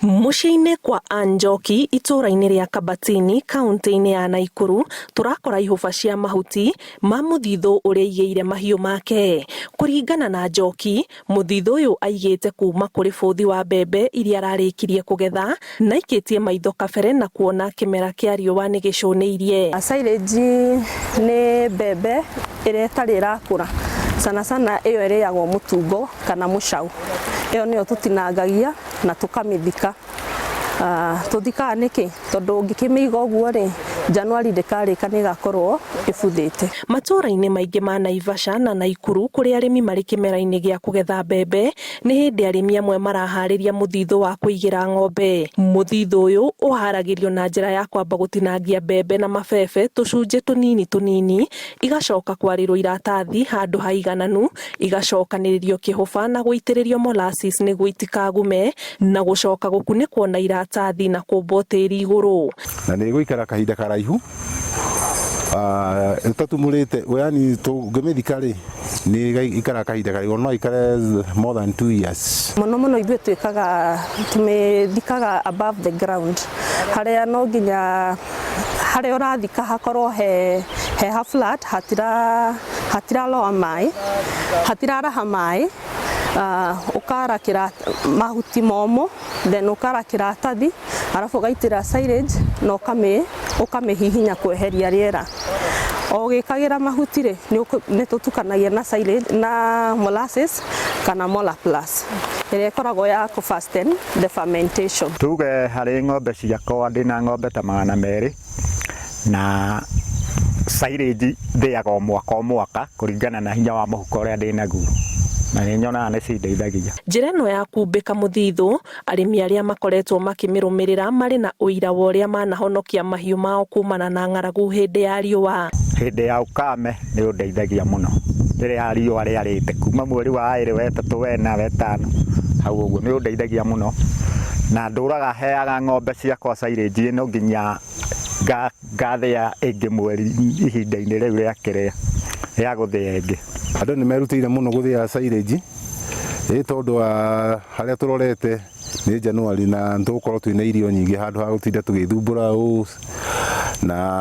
Mũciĩ-inĩ kwa Ann Njoki itũũra-inĩ rĩa Kabatini kaunti-inĩ ya Naikuru tũrakora ihũba cia mahuti ma mũthithũ ũrĩa aigĩire mahiũ make. Kũringana na Njoki, mũthithũ ũyũ aigĩte kuma kũrĩ bũthi wa mbembe iria ararĩkirie kũgetha na aikĩtie maitho kabere na kuona kĩmera kĩa riũa nĩ gĩcũnĩirie. Silage nĩ mbembe ĩrĩa ĩtarĩ ĩrakũra, sana sana ĩyo ĩrĩagwo mũtungo kana mũcau. Ĩyo nĩyo tũtinangagia na tũkamĩthika. Tũthikaga nĩkĩ? Tondũ ũngĩkĩmĩiga ũguo rĩ, Januari ndĩkarĩka nĩ ĩgakorwo ĩbuthĩte. Matũũra-inĩ maingĩ ma Naivasha na Naikuru kũrĩa arĩmi marĩ kĩmera-inĩ gĩa kũgetha mbembe nĩ hĩndĩ arĩmi amwe maraharĩria mũthithũ wa kũigĩra ng'ombe. Mũthithũ ũyũ ũharagĩrio na njĩra ya kwamba gũtinangia mbembe na mabebe tũcunjĩ tũnini tũnini igacoka kwarĩrwo iratathi handũ haigananu igacokanĩrĩrio kĩhũba na gũitĩrĩrio molasses nĩguo itikagume na gũcoka gũkunĩkwo na iratathi na kũmbwo tĩri igũrũ. Na nĩ ĩgũikara kahinda karaihu ĩtatumũrĩte, yani tũngĩmĩthika rĩ, nĩ ĩikaraga kahinda karaihu, no ĩikare more than 2 years. Mũno mũno ithuĩ twĩkaga tũmĩthikaga above the ground, harĩa no nginya harĩa ũrathika hakorwo he ha flat, hatiraloa maĩ, hatiraraha maĩ. Ũkara mahuti momũ, then ũkara kĩratathi, arabu ũgaitĩra silage na ũkamĩhihinya kweheria rĩera. O ũgĩkagĩra mahuti rĩ, nĩ tũtukanagia na silage na molasses kana mola plus ĩrĩa ĩkoragwo ya kũ fasten the fermentation. Tuge harĩ ng'ombe ciakwa, ndĩna ng'ombe ta 200, na silage thĩaga o mwaka o mwaka kũringana na hinya wa mũhuko ũrĩa ndĩnaguo, na nĩ nyonaga nĩ cindeithagia. Njĩra ĩno ya kumbĩka mũthithũ, arĩmi arĩa makoretwo makĩmĩrũmĩrĩra marĩ na ũira wa ũrĩa manahonokia mahiũ mao kumana na ng'aragu hĩndĩ ya riũa. Hĩndĩ ya ukame nĩ ũndeithagia mũno, rĩrĩa riũa rĩarĩte kuma mweri wa ĩrĩ, wetatũ, wena, wetano hau ũguo, nĩ ũndeithagia mũno, na ndũraga heaga ng'ombe ciakwa silage ĩno nginya ngathĩa ĩngĩ mweri ihinda-inĩ rĩu rĩa kĩrĩa rĩa gũthĩa ĩngĩ. Andũ nĩ merutĩire mũno gũthĩa silage ĩ tondũ wa harĩa tũrorete nĩ Januari na nĩtũgũkorwo twĩna irio nyingĩ handũ ha gũtinda tũgĩthumbũra ũũ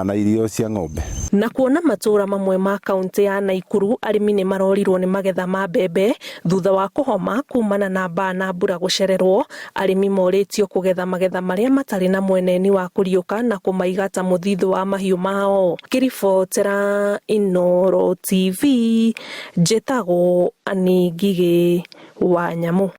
na irio cia ng'ombe. Na kuona matũũra mamwe ma kaunti ya Naikuru arĩmi nĩ marorirwo nĩ magetha ma mbembe thutha wa kũhoma kumana na mbaa na mbura gũcererwo, arĩmi morĩtio kũgetha magetha marĩa matarĩ na mweneni wa kũriũka na kũmaiga ta mũthithũ wa mahiũ mao. Ngĩribotera Inooro TV, njĩtagwo Annie Ngigĩ wa Nyamũ.